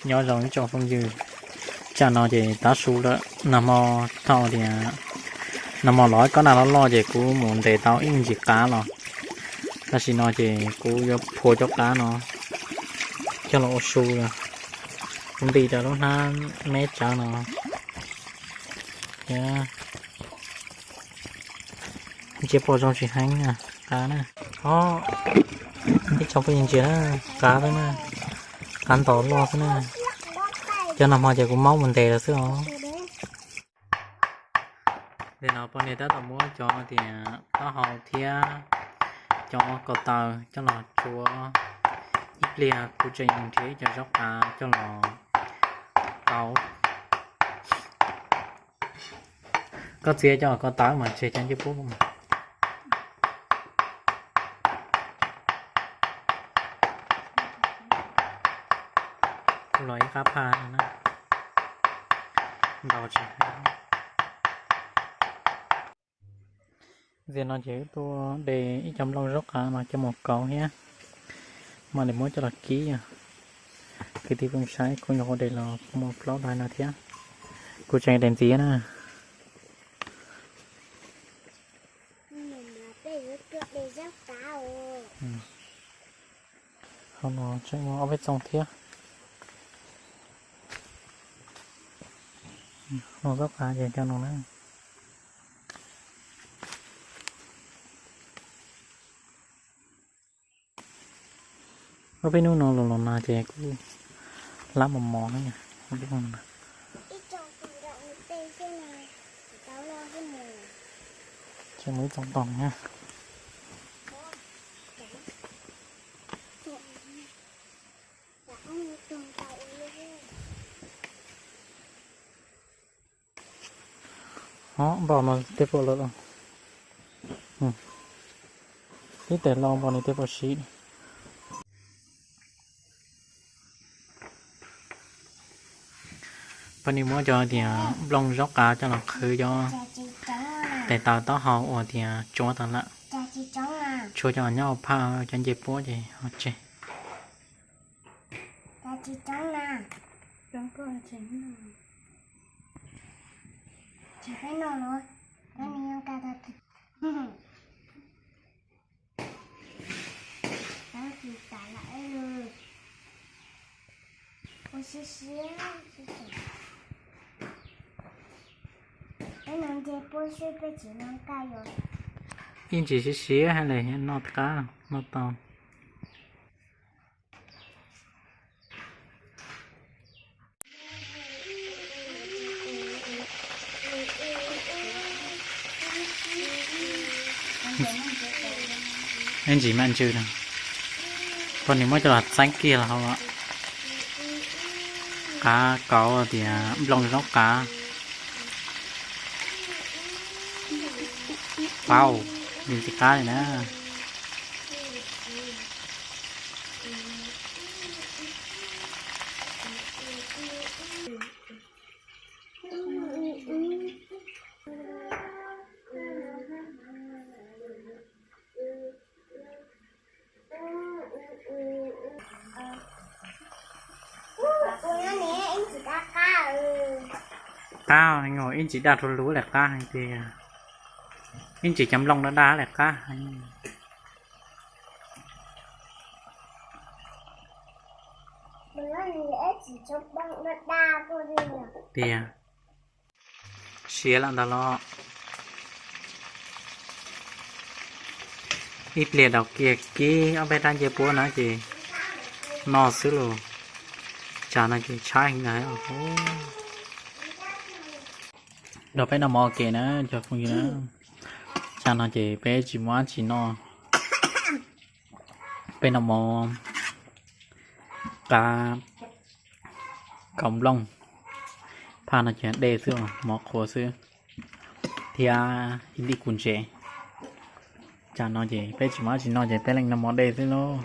Nyob zoo ib tsoom phooj ywg, tsam no ces tav su lawm, nag hmo thaum tias nag hmo los kob nag loj loj ces kuv mus ntes tau ib ntsis qav los, tam sim no ces kuv yuav phua cov qav no coj los ua su, kuv nti rau lub hnab meb tsawv no thiab. Ntsia pom zoo tsis heev qav na. Os, ib tsoom phooj ywg ntsia na, qav xwb na, qav ntos loj xwb na. Cov nag hmo ces kuv maub mus ntes lawm xwb os. Nim no poj niam tab tom muab cov tias taub hau thiab cov ko taw coj los tsuav, ib pliag kuv tseem nrhiav ib co zaub qav coj los tau. Koj txiav cov ko taw mas tseg cov ncej puab mas. Kuv los ib qab phaj na, ntau tsis heev. Ntxiv no ces wb tuaj de ib co nplooj zaub qav no coj mus kauv thiab, mam li muab coj los kib os. Kwv tij phooj ywg saib, kuv nyuam qhuav de los muaj plaub daim no thiab. Kuv tseem de ntxiv na. Hauv no tseem muaj ob peb txoos thiab. Nplooj zaub qav ces cov no na. Ob peb hnub no los los nag ces kuj hlab mos mos na. Tseem muaj ib txoos toom na. Ho npaum no tej puas lawm los? Ib tes lo npaum no tej puas siv. Poj niam muab cov tias nplooj zaub qav coj los qhwv cov tes taw taub hau uas tias tsuav tas lawm. Tshuav cov nyob hauv phaj, cov ncej puab ces ho tseg. Ib ntsis siav siav hab le noj qab noj tau. Ib ntsis maj ntsws no, poj niam muab coj los txeeb kiag los hauv. Qav kauv tias nplooj zaub qav. Pauj, ntxim qab li na. Qab, ib ntsis daj rau lug le qab heev tiag. Ib ntsis cov nplooj daj daj le qab heev tiag. Siav lawm ntag los. Ib pliag daus kiag kib ob peb rab ncej puab na ces noj xwb los. Tsam no ces tshaib heev ntag. Rau peb noj mov ke na cov phooj ywg na. Tsam no ces peb tsis muaj dab tsi noj. Peb noj mov qab kauv nplooj. Phaj no ces dej xwb, mov qhuav xwb, thiab ib lij kuv ntsev. Tsam no ces peb tsis muaj dab tsi noj ces peb leej noj mov dej xwb lauj.